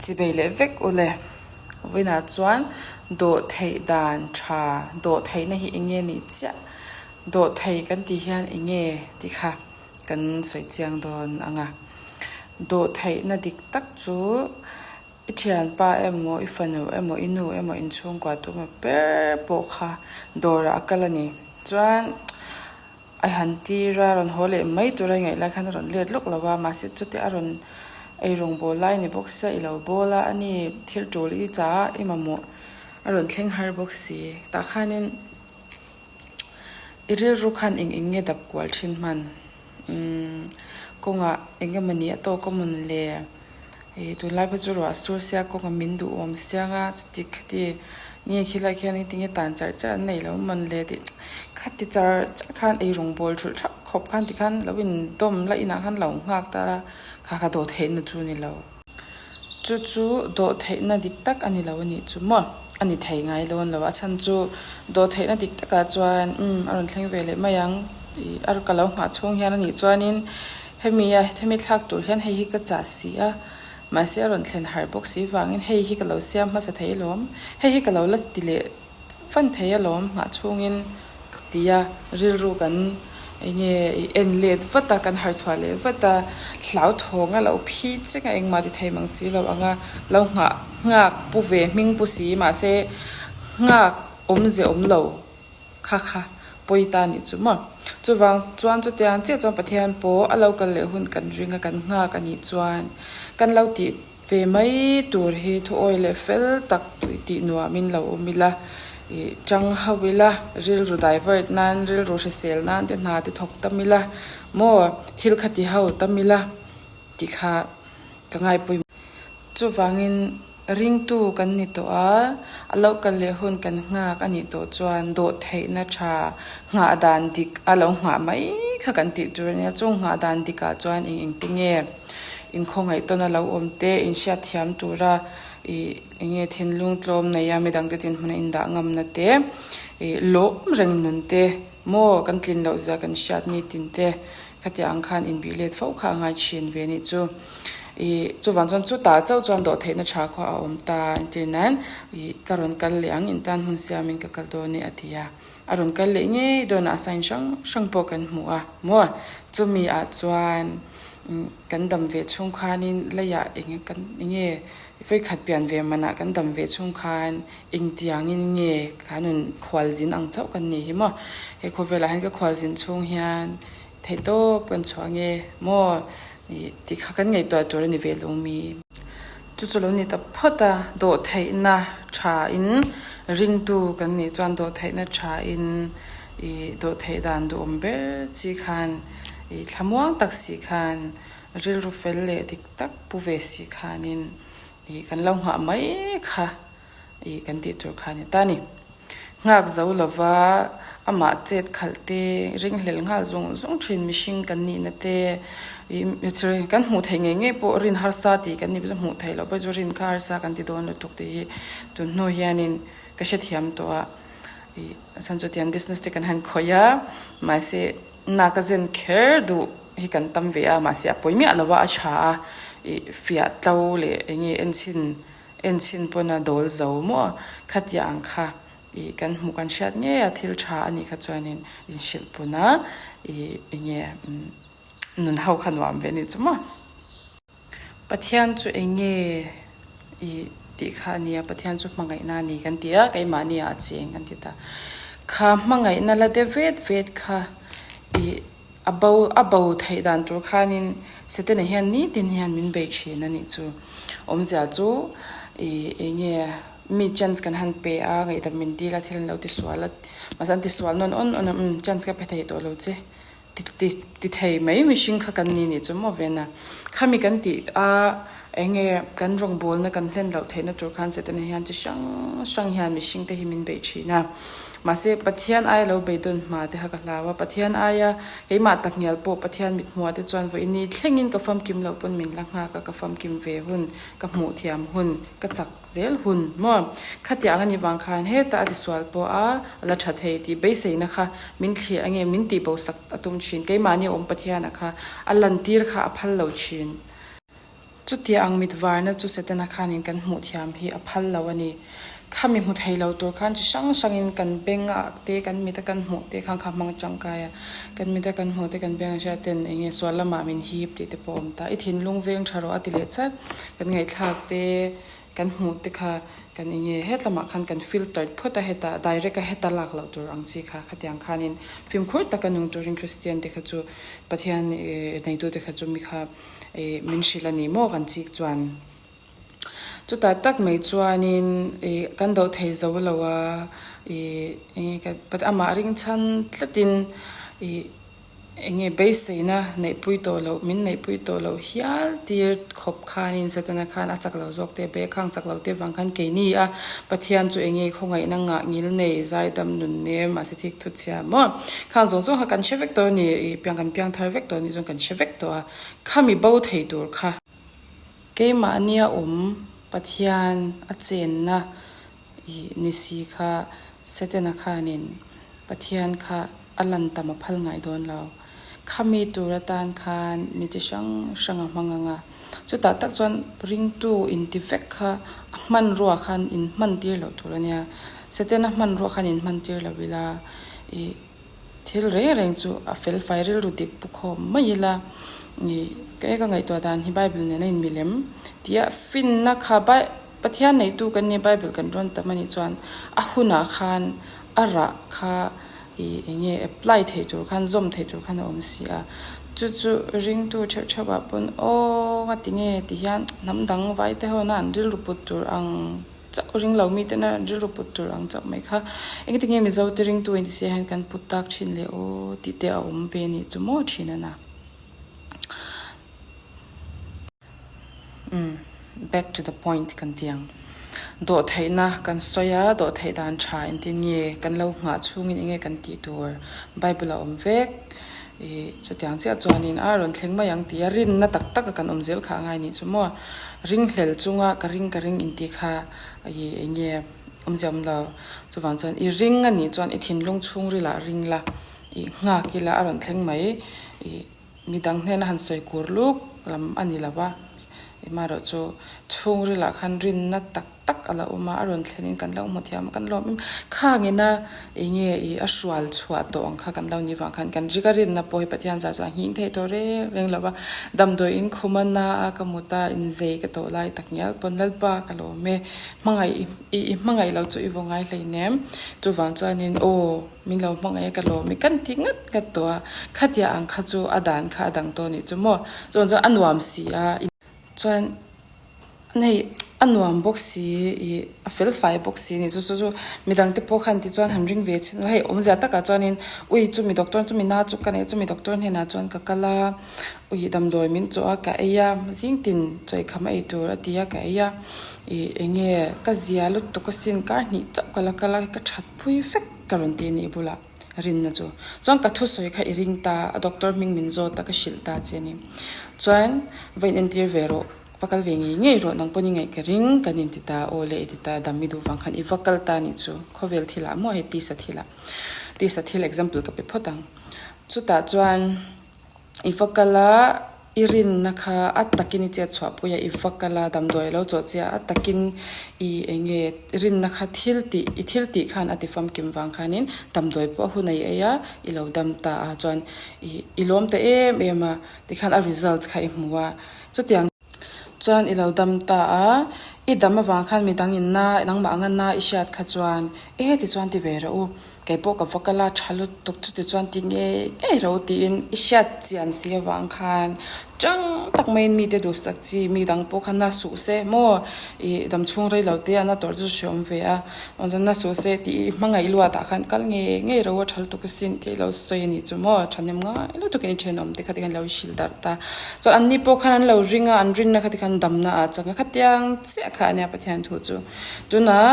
Chibei leh vek u le. Vawiinah chuan dawhtheih dan tha, dawhtheihna hi eng nge nih chiah, dawhthei kan tih hian eng nge tih kha kan sawi chiang dawn ang a. Dawhtheihna dik tak chu i thianpa emaw, i fanu emaw, i nu emaw, inchhungkua tu emaw ber pawh kha dawrah a kal a ni. Chuan. A han tir a, rawn haw leh mai tur a ngaih lai khan a rawn let lawk lo a, mahse chutia a rawn ei rawng bawl lai a ni bawk sia, i lo bawl a, ani thil tul i cha a, i mamawh a rawn thleng har bawk si. Tah khanin i rilru khan eng eng nge dap kual thin hman? Umm kawngah eng emaw ni a tawk a mawn le? Ih tunlai pawh chu ruah sur sia kawngah min duhawm siang a, chuti khati nge khilai khian engtin nge tan char char an nei lo mawn le tih khati char char khan ei rawng bawl thulh thak khawp khan tikhan lo in dawm la inah khan lo nghak ta a, kha kha dawh theihna chu a ni lo. Chu chu dawh theihna dik tak a ni lo a nih chu maw? A ni thei ngai dawn lo. A chhan chu dawh theihna dik takah chuan umm a rawn thleng ve leh mai ang ih a ka lo nghah chhung hian a nih chuanin hemi a hemi thlak tur hian hei hi ka chah si a, mahse a rawn thlen harh bawk si vangin hei hi ka lo siam hmasa thei alawm, hei hi ka lo la ti leh Fan thei alawm nghah chhungin tia rilru kan eng nge i en let vat a, kan harchhuah leh vat a, hlauthawng a lo phi cheng a engmah ti thei mang si lo ang a, lo nghah nghak pu ve hming pu si mahse nghak awmze awm lo kha kha pawi ta nih chu maw. Chuvang chuan chutiang chiah chuan Pathian pawh a lo kal leh hun kan ring a kan nghak a nih chuan kan lo tih Ve mai tur hi thuawi leh fel tak tih nuamin lo awm ila, ih chang hauh ila, rilru divert nan, rilru hrisel nan te hna te thawk tam ila, maw thil kha ti ho tam ila tih kha ka ngaipawimawh. Chuvangin ringtu kan ni tawh a, a lo kal leh hun kan nghak a nih tawh chuan dawhtheihna tha nghah dan dik a lo nghah mai kha kan tih tur a nia, chung nghah dan dikah chuan eng engte nge? Inkhawngaih tawn a lo awm te, inhriat thiam tura ih eng nge thinlung tlawm nei a midangte dinhmun a indah ngamna te, ih lawm reng nun te maw kan tlin loh zia kan hriat ni tin te khatiang ang khan inbih let fo kha a ngai thin ve nih chu. Ih chuvang chuan chutah chauh chuan dawhtheihna tha khaw a awm ta entir nan ih ka rawn kal leh ang intan hmun siamin ka kal dawn e a ti a. A rawn kal leh ngei dawn a sign hrang hrang pawh kan hmu a maw chumi ah chuan kan dam ve chhung khanin leiah eng kan eng nge vawikhat pian ve manah kan dam ve chhung khan engtiangin nge kan rawn khualzin ang chauh kan nih hi maw he khawvelah hian ka khualzin chhung hian theihtawp kan chhuah nge maw ih tih kha kan ngaihtuah tur a ni ve lo mi. Chu chu lo ni ta phawt a, dawhtheihna thain ringtu kan nih chuan dawhtheihna thain ih dawhtheih dan duhawm ber chi khan ih thlamuang tak si khan rilru fel leh dik tak pu ve si khanin ih kan lo nghah mai kha. Ih kan tih tur kha a ni ta a ni. Nghak zo lova amah chet khalh te, ringhlel nghal zung zung thin mihring kan nihna te, ih kan hmuh theih ngei ngei pawh rin harsa tih kan nih pawh chu hmuh theih loh pawh chu rin kha harsa kan ti dawn lutuk tih hi tun hnu hianin ka hrethiam tawh a. Ih a chhan chu tiang business te kan han khawih a, mahse nak a zen kher duh hi kan tam ve a, mahse a pawi miah lo a, a tha a, ih fiah tlo leh eng nge enchhin Enchhin pawn a dawl zo maw? Khatia ang kha ih kan hmuh kan hriat ngei a, thil tha a nih kha chuanin inhrilh pun a, ih enge nun ho kha nuam ve a nih chu maw? Pathian chu enge ih tih kha a nia, Pathian chu hmangaihna a ni kan ti a, keimahni ah a cheng kan ti ta. Kha hmangaihna la de vet vet kha ih A bo a bo theih dan tur khanin Setana hian nitin hian min bei thin a nih chu. Awmzia chu ih eng nge mi chance kan han pe a, ngaihdam min dil a, thil an lo ti sual a, mahse an ti sual nawn awn awn a, umm chance ka pe thei tawh lo che ti ti ti thei mai mihring kha kan ni nih chu maw vena. Khami kan tih a eng nge kan rawngbawlna kan hlen loh theihna tur khan Setana hian chi hrang hrang hian mihring te hi min bei thin a. Mahse, Pathian aia lo beidawn hma te kha ka hlau a, Pathian aia keimah tak ngial pawh Pathian mithmuah te chuan vawiini thlengin ka famkim loh pawn min la nghak a, ka famkim ve hun, ka hmuh thiam hun, ka chak zel hun maw? Khatiang a nih vang khan hetah a tisual pawh a, a la tha thei tih beiseina kha min thlir ange min tihbosak a tum thin, keimahni awm Pathiana kha a lantir kha a phal lo thin. Chutia ang mit varna chu Setana khanin kan hmuh thiam hi a phal lo a ni. Khami hmu thei lo tur khan chi hrang hrangin kan beng ah te kan mit a kan hmuh te khan kha hmang tangkai a. Kan mit a kan hmuh te kan beng a hriat ten eng nge sual lamah min hip tih te pawh a awm ta. I thinlung veng tha rawh a ti leh chat. Kan ngaihthlak te kan hmuh te kha kan eng nge het lamah khan kan filtered phawt a hetah direct a heta lak loh tur ang chi kha khatiang khanin fimkhur taka nung turin Kristian te kha chu Pathian neitu te kha chu mi kha min hrilh a ni maw kan chik chuan. Chutah tak mai chuanin ih kan doh thei zo lo a, ih eng nge ka amah ring chhan tlatin ih eng nge beiseina neihpui tawh loh min neihpui tawh loh hial tir khawp khanin Setana khan a chak lo zawk te a bek a, khang chak lo te vang khan keini a Pathian chu eng nge khawngaihna ngah ngil nei zaidam nun nem mahse thik thu chhia maw khang zawng zawng kha kan hre vek tawh a ni ih piang kan piang thar vek tawh a nih chuan kan hre vek tawh a khami bo thei tur kha. Keimahnia awm Pathian a chenna i ni si kha Setana khanin Pathian kha a lan tam a phal ngai dawn lo. Khami tur atan khan mi chi hrang hrang a hmang ang a, chutah tak chuan ringtu inti vek kha a hmanrua khan in hman tir loh tur a nia. Setana hmanrua khan in hman tir lo ila i. Thil reng reng chu a fel fai rilru dik pu khawm mai ila ni ka e ka ngaihtuah dan hi Bible nen a in milem tia finna kha Pathian neitu kan nia Bible kan rawn tam anih chuan a hunah khan a rah kha i eng nge apply thei tur khan zawm thei tur khan a awm si a chu chu ringtu theuh theuh ah pawn aw nga ti nge ti hian hnam dang vai te ho na an rilru put tur ang. Chauh ring lo mite na rilru put tur ang chauh mai kha. Engti nge Mizo te ringtu in tise hian kan put tak thin le aw tih te a awm ve nih chu maw thin a na. Umm back to the point kan ti ang. Dawhtheihna kan sawi a, dawhtheih dan tha engtin nge kan lo nghah chhungin enge kan tih tur Bible a awm vek. Ih chutiang chiah chuanin a rawn thleng mai ang tia rinna tak taka kan awm zel kha a ngai nih chu maw. Ringhlel chunga ka ring ka ring intih kha ih eng nge awmzia awm lo. Chuvang chuan i ring a nih chuan i thinlung chhungrilah ring la, ih nghak ila a rawn thleng mai. Ih midang hnena han sawi kur luk lam a ni lo va, emarawh chu chhungrilah khan rinna tak. tak a la awm a, a rawn thlenin kan lo hmu thiam a, kan lawm em khangina eng nge ih a hrual chhuah tawh ang kha kan lo nih vang khan kan rik a rinna pawh hi Pathian zah chuan a nghing thei tawh reng reng lo va, damdawi in khum a na a ka mut a inzei ka tawh lai tak ngial pawn Lalpa ka lawm e, hmangaih i i hmangaih lo chu i vaw ngai hleinem chuvang chuanin aw min lo hmangaih a ka lawm e kan ti ngat ngat tawh a, khatia ang kha chu a dan kha a dang tawh a nih chu maw chuvang chuan a nuam si a chuan. Hei a nuam bawk si ih a fel fai bawk si nih chu chu chu midang te pawh khan tichuan han ring ve chhin a hei awmzia takah chuanin ui chumi doctor chumi na chu ka nei a chumi doctor hnenah chuan ka kal a ui damdawi min chawh a ka ei a zing tin chawihkham a ei tur a ti a ka ei a ih eng nge ka zia lutuk asin kar hnih chauh ka la kal a ka that phui vek ka rawn ti a nih bulah rinna chu chuan ka thusawi kha i ring ta a doctor hming min zawt a ka hrilh ta che a ni chuan va in entir ve rawh. Va kal ve ngei ngei rawh, nang pawn i ngaih ka ring, kan inti ta, aw le i ti ta, dam i duh vang khan i va kal ta nih chu, khawvel thilah maw hei tisa thilah, tisa thil example ka pe phawt ang. Chutah chuan i va kal a, i rinna kha a takin i chet chhuah pui a, i va kal a, damdawi a lo chawh chiah a, a takin i eng nge rinna kha thil tih, i thil tih khan a ti famkim vang khanin damdawi pawh a hun a i ei a, i lo dam ta a, chuan i i lawm ta em em a, tikhan a result kha i hmu a. Chutiang chuan i lo dam ta a, i dam avang khan midang in na, nangmah anga na i hriat kha chuan e tichuan ti ve rawh u, kei pawh ka va kal a tha lutuk chuti chuan ti ngei ngei rawh u tiin i hriat chian si avang khan tang tak maiin mite duhsak chi mi dang pawh kha na suh se maw ih dam chhung rei lo te a na tawrh chu hre awm ve a, awmzia na suh se tih i hmangaih luat ah khan kal ngei ngei rawh u a tha lutuk asin tih ilo sawi a nih chu maw thahnem ngai lutuk in i thenawm te kha tikhan ilo hrilh darh ta chuan an ni pawh khan an lo ring a an rinna kha tikhan damna ah chang a khatiang chiah kha ania Pathian thu chu tunah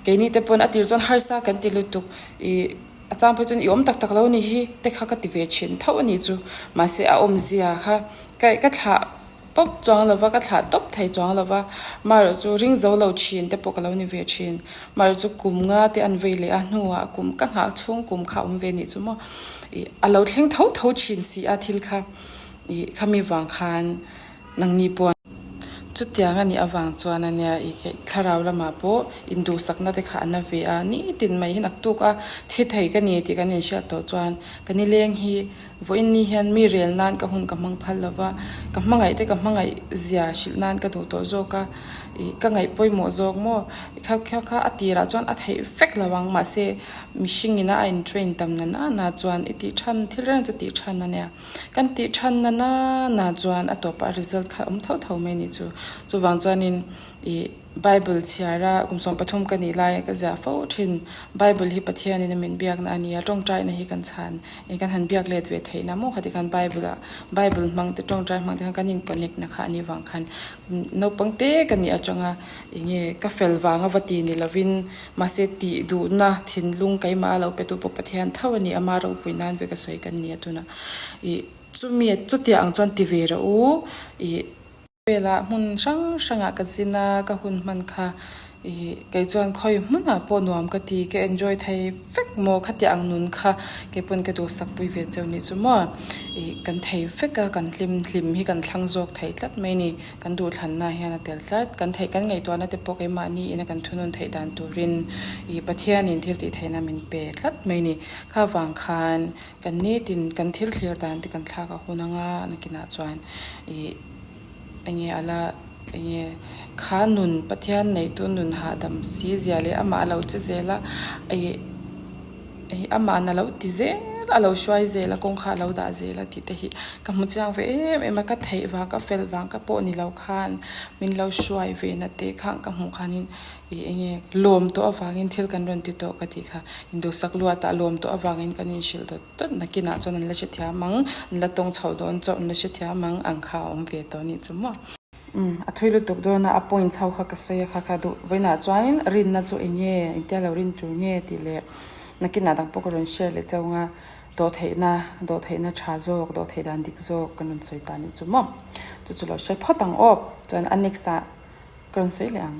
keini te pawn a tir chuan harsa kan ti lutuk ih a chang phei chuan i awm tak tak lo ni hi te kha ka ti ve thin tho a nih chu mahse a awmzia kha ka ka thlah Pawp chuang lova ka thlah tawp thei chuang lova, marawh chu ring zo lo thin te pawh ka lo ni ve thin. Marawh chu kum nga te an vei leh a hnuah kum ka nghah chhung kum kha a awm ve nih chu maw. Ih a lo thleng tho tho thin si a thil kha ih khami vang khan nangni pawn. Chutiang a nih avang chuan a nia i thlarau lamah pawh induhsakna te kha a na ve a, nitin mai hi naktuk a thi thei ka ni tih kan inhriat tawh chuan ka nileng hi vawiin ni hian mi rel nan ka hun ka hmang phal lo va, ka hmangaih te ka hmangaih zia hrilh nan ka duh tawh zawk a, ih ka ngaih pawimawh zawk maw kha kha kha a tirah chuan a theih vek lo ang mahse mihring ina a in train tam na nana chuan i tih than thil reng chu tih than a nia. Kan tih than na na na chuan a tawpah result kha a awm tho tho mai a nih chu. Chuvang chuanin ih Bible chhiara kum 13 ka nih lai ka ziah fo thin. Bible hi Pathianin a min biakna a ni a, tawngtaina hi kan chhan ih kan han biak let ve theihna maw khati khan Bible ah Bible hmang te tawngtai hmang te khan kan in connect na kha a nih vang khan naupang te ka nih atanga eng nge ka fel vanga va ti ni lovin Mahse, tih duhna thinlung keimah a lo pe tu pawh Pathian tho a ni, ama ropui nan ve ka sawi kan ni a tunah. Ih, chumi chutiang ang chuan ti ve rawh u. Ih, velah hmun hrang hrangah ka zin a, ka hun hman kha ih kei chuan khawi hmunah pawh nuam ka ti, ka enjoy thei vek maw khatiang ang nun kha kei pawn ka duhsak pui ve cheu nih chu maw. Ih, kan thei vek a, kan hlim hlim hi kan thlang zawk thei tlat mai ni. Kan duhthlanna hian a tel tlat. Kan theih kan ngaihtuahna te pawh keimahni ina kan thunun theih dan turin ih Pathianin thil tih theihna min pe tlat mai ni. Kha vang khan kan nitin kan thil thlir dan te kan thlak a hun anga nakinah chuan ih enge ala enge kha nun Pathian neihtu nun hahdam si zia leh amah a lo che zel a ih Hei ama'n a lo ti zel a lo hruai zel a kawngkha a lo dah zel a tih te hi ka hmu chiang ve em em a ka theih vang ka fel vang ka pawh ni lo khan min lo hruai ve na te kha ka hmuh khanin ih eng nge lawm tawh avangin thil kan rawn ti tawh ka tih kha induhsak luatah lawm tawh avangin kan inhrilh dawt dawt nakinah chuan an la hrethiam ang an la tawng chhoh dawn chauh an la hrethiam ang ang kha a awm ve tawh a nih chu maw. Umm a thui lutuk dawn a, a point ho kha ka sawi a kha kha duh vawiinah chuanin rinna chu eng nge engtia lo rin tur nge tih leh nakinah dang pawh ka rawn share leh chauh ang a, dawhtheihna dawhtheihna tha zawk dawhtheih dan dik zawk kan rawn sawi ta nih chu maw chu chu lo hre phawt ang aw chuan a next ah ka rawn sawi leh ang.